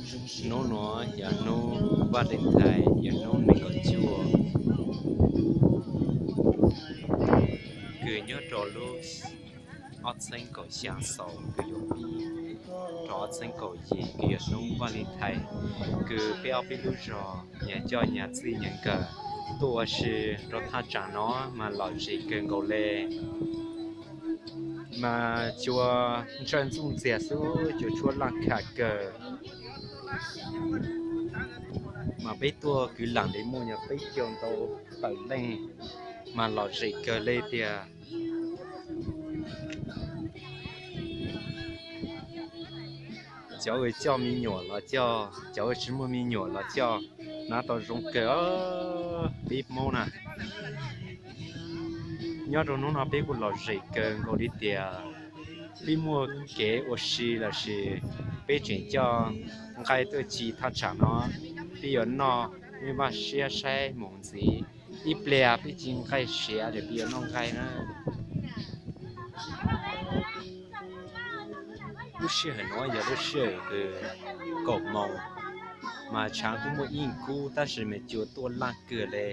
Hnub nuav yog hnub Valentine, yog hnub nees nkaum cuaj, kws nyob rau lub ob txheeb kaum xya xaus kws yuav pib rau ob txheeb kaum yim kws yog hnub Valentine, kws peb ob peb lub zog nyag coj nyag txij nyag nkawm tuaj ua si rau thaj tsam no mas lom zem kawg nkaus le. Mas cua ntsawj ntxuj ntxiag xwb, cua tshuab laj kham kawg. Mas peb tuaj kwv lam li muaj nyuag peb caug ntau tawm leej, mas lom zem kawg le tiag. Cov uas coj me nyuam los coj, cov uas tsis muaj me nyuam los coj, nab tau zoo kawg peb Hmoob na. Nyob rau hnub no peb kuj lom zem kawg nkaus li tias peb muaj kev ua si lossis peb tseem coj nqaij tuaj ci thaj tsam no, peb yuav noj, peb vaj siab saib mus ntxiv, ib pliag peb ci nqaij siav ces peb yuav noj nqaij na. Lub sij hawm no yog lub sij hawm kaum moos, mas tshav kuj muaj ib kub tab sis mas cua tuaj laj kawg le.